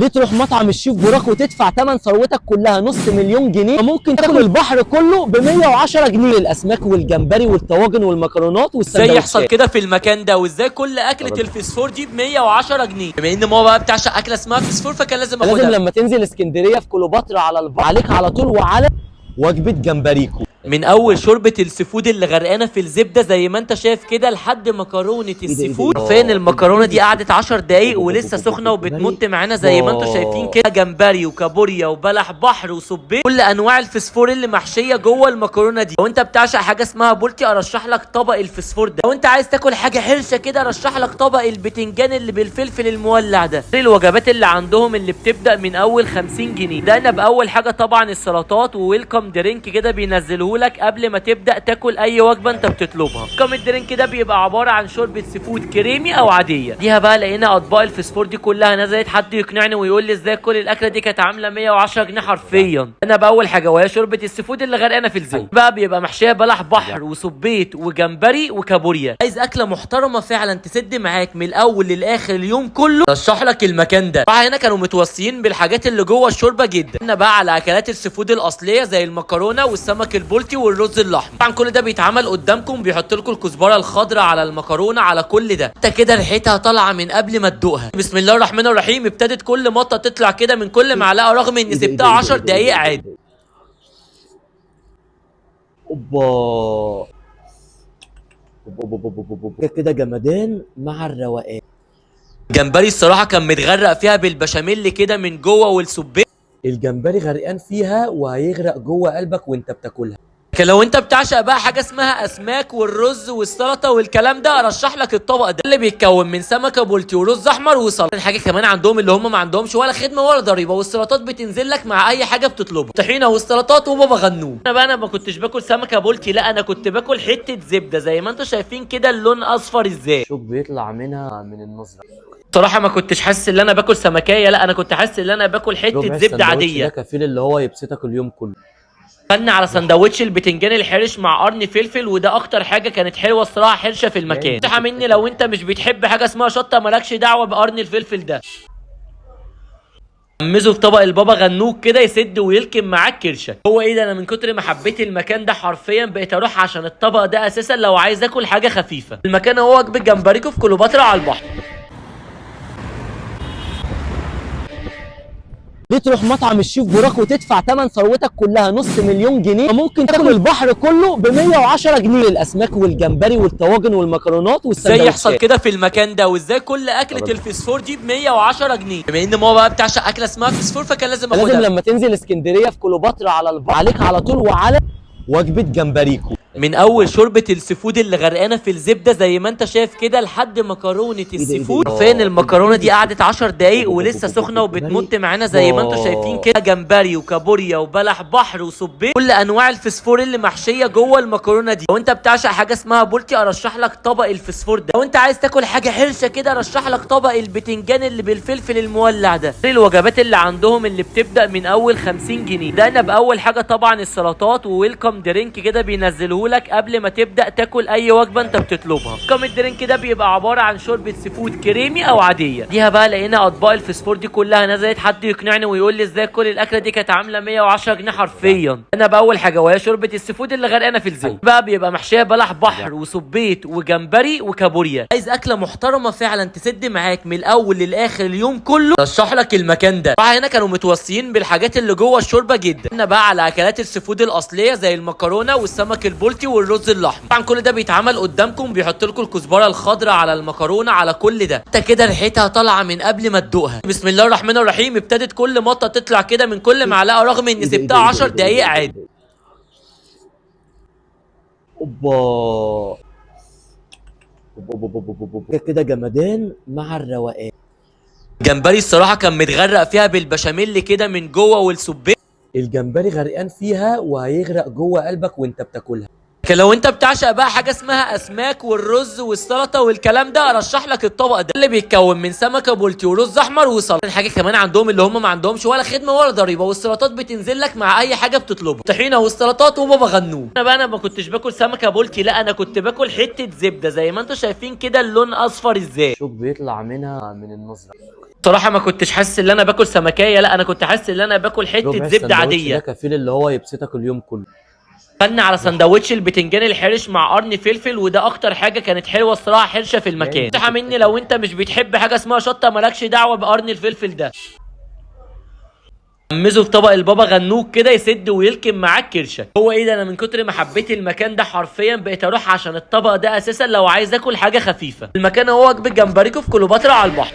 ليه تروح مطعم الشيف براك وتدفع ثمن ثروتك كلها نص مليون جنيه؟ ممكن تاكل البحر كله ب 110 جنيه، الاسماك والجمبري والطواجن والمكرونات ازاي يحصل والسندوتشات. كده في المكان ده؟ وازاي كل اكله الفسفور دي ب 110 جنيه؟ بما ان ماما بقى بتعشق اكله اسمها فسفور فكان لازم لازم اخدها. لما تنزل اسكندرية في كليوباترا على البحر عليك على طول وعلى وجبة جمبريكو. من اول شوربة ال seafood اللي غرقانة في الزبدة زي ما انت شايف كده لحد مكرونه ال seafood. حرفيا المكرونه دي قعدت 10 دقايق ولسه سخنة وبتمط معانا زي ما انتم شايفين كده. جمبري وكابوريا وبلح بحر وصبيط، كل انواع الفسفور اللي محشيه جوه المكرونه دي. لو انت بتعشق حاجة اسمها بولتي ارشح لك طبق الفسفور ده. لو انت عايز تاكل حاجة حرشه كده ارشح لك طبق البتنجان اللي بالفلفل المولع ده. الوجبات اللي عندهم اللي بتبدا من اول 50 جنيه. بدأنا باول حاجة طبعا السلطات و welcome drink كده بينزلوه لك قبل ما تبدا تاكل اي وجبة انت بتطلبها. welcome drink ده بيبقى عبارة عن شوربة seafood كريمي او عادية. ديها بقى لقينا اطباق الفسفور دي كلها نزلت. حد يقنعني ويقول لي ازاي كل الاكلة دي كانت عامله 110 جنيه حرفيا؟ انا باول حاجة وهي شوربة ال seafood اللي غرقانة في الزيت بقى بيبقى محشيه بلح بحر وصبيط وجمبري وكابوريا. عايز اكله محترمه فعلا تسد معاك من الاول للاخر اليوم كله، رشح لك المكان ده. طبعا هنا كانوا متوصيين بالحاجات اللي جوه الشوربة جدا. قلنا بقى على اكلات ال seafood الاصلية زي المكرونه والسمك البلطي والرز الاحمر. طبعا كل ده بيتعمل قدامكم، بيحط لكم الكزبره الخضراء على المكرونه على كل ده. انت كده ريحتها طالعه من قبل ما تدوقها. بسم الله الرحمن الرحيم. ابتدت كل مطه تطلع كده من كل معلقه رغم ان سبتها 10 دقايق عادي. اوبا كده جمدان مع الروقان. الجمبري الصراحة كان متغرق فيها بالبشاميل كده من جوه والسبيط. الجمبري غرقان فيها وهيغرق جوه قلبك وانت بتاكلها. لكن لو انت بتعشق بقى حاجة اسمها اسماك والرز والسلطة والكلام ده ارشح لك الطبق ده اللي بيتكون من سمكة بولتي ورز احمر وسلطة. حاجة كمان عندهم اللي هم ما عندهمش ولا خدمة ولا ضريبة، والسلطات بتنزل لك مع اي حاجة بتطلبها، طحينه والسلطات وبابا غنوج. انا بقى انا ما كنتش باكل سمكة بولتي، لا انا كنت باكل حتة زبدة زي ما انتم شايفين كده اللون اصفر ازاي. شوك بيطلع منها من النظرة. صراحة ما كنتش حاسس ان انا باكل سمكيه، لا انا كنت حاسس ان انا باكل حتة ربع زبدة السندوتش عادية. ده كفيل اللي هو يبسطك اليوم كله. دخلنا على سندوتش البتنجان الحرش مع قرن فلفل، وده اكتر حاجة كانت حلوة الصراحة حرشه في المكان. نصيحة مني لو انت مش بتحب حاجة اسمها شطه مالكش دعوه بقرن الفلفل ده. غمزه في طبق البابا غنوج كده يسد ويلكم معاك كرشك. هو ايه ده؟ انا من كتر ما حبيت المكان ده حرفيا بقيت اروح عشان الطبق ده اساسا لو عايز اكل حاجة خفيفة. المكان هو وجبة جمبريكو في كليوباترا على البحر. ليه تروح مطعم الشيف براك وتدفع ثمن ثروتك كلها نص مليون جنيه؟ ممكن تاكل البحر كله ب 110 جنيه، الاسماك والجمبري والطواجن والمكرونات ازاي يحصل والسندوتشات. كده في المكان ده؟ وازاي كل اكله الفسفور دي ب 110 جنيه؟ بما ان ماما بقى بتعشق اكله اسمها فسفور فكان لازم لازم اخدها. لما تنزل اسكندرية في كليوباترا على البحر عليك على طول وعلى وجبة جمبريكو. من اول شوربة ال seafood اللي غرقانة في الزبدة زي ما انت شايف كده لحد مكرونه ال seafood. حرفيا المكرونه دي قعدت 10 دقايق ولسه سخنة وبتمط معانا زي ما انتم شايفين كده. جمبري وكابوريا وبلح بحر وصبيط، كل انواع الفسفور اللي محشيه جوه المكرونه دي. لو انت بتعشق حاجة اسمها بولتي ارشح لك طبق الفسفور ده. لو انت عايز تاكل حاجة حرشه كده ارشح لك طبق البتنجان اللي بالفلفل المولع ده. الوجبات اللي عندهم اللي بتبدا من اول 50 جنيه. بدأنا باول حاجة طبعا السلطات و welcome drink كده بينزلوه لك قبل ما تبدا تاكل اي وجبة انت بتطلبها. welcome drink ده بيبقى عبارة عن شوربة seafood كريمي او عادية. ديها بقى لقينا اطباق الفسفور دي كلها نزلت. حد يقنعني ويقول لي ازاي كل الاكلة دي كانت عامله 110 جنيه حرفيا؟ انا باول حاجة وهي شوربة ال seafood اللي غرقانة في الزيت بقى بيبقى محشيه بلح بحر وصبيط وجمبري وكابوريا. عايز اكله محترمه فعلا تسد معاك من الاول للاخر اليوم كله، رشح لك المكان ده. طبعا هنا كانوا متوصيين بالحاجات اللي جوه الشوربة جدا. قلنا بقى على اكلات ال seafood الاصلية زي المكرونه والسمك البلطي والرز الاحمر. طبعا كل ده بيتعمل قدامكم، بيحط لكم الكزبره الخضراء على المكرونه على كل ده. انت كده ريحتها طالعه من قبل ما تدوقها. بسم الله الرحمن الرحيم. ابتدت كل مطه تطلع كده من كل معلقه رغم ان سبتها 10 دقايق عادي. اوبا كده جمدان مع الروقان. الجمبري الصراحة كان متغرق فيها بالبشاميل كده من جوه والسبيط. الجمبري غرقان فيها وهيغرق جوه قلبك وانت بتاكلها. لكن لو انت بتعشق بقى حاجة اسمها اسماك والرز والسلطة والكلام ده ارشح لك الطبق ده اللي بيتكون من سمكة بولتي ورز احمر وسلطة. حاجة كمان عندهم اللي هم ما عندهمش ولا خدمة ولا ضريبة، والسلطات بتنزل لك مع اي حاجة بتطلبها، طحينه والسلطات وبابا غنوج. انا بقى انا ما كنتش باكل سمكة بولتي، لا انا كنت باكل حتة زبدة زي ما انتم شايفين كده اللون اصفر ازاي. شوك بيطلع منها من النظرة. صراحة ما كنتش حاسس ان انا باكل سمكيه، لا انا كنت حاسس ان انا باكل حتة ربع زبدة السندوتش ده عادية. كفيل اللي هو يبسطك اليوم كله. دخلنا على سندوتش البتنجان الحرش مع قرن فلفل، وده اكتر حاجة كانت حلوة الصراحة، حرشه في المكان. نصيحة مني لو انت مش بتحب حاجة اسمها شطه مالكش دعوه بقرن الفلفل ده. غمزه في طبق البابا غنوج كده يسد ويلكم معاك كرشك. هو ايه ده، انا من كتر ما حبيت المكان ده حرفيا بقيت اروح عشان الطبق ده اساسا لو عايز اكل حاجة خفيفة. المكان هو وجبة جمبريكو في كليوباترا على البحر.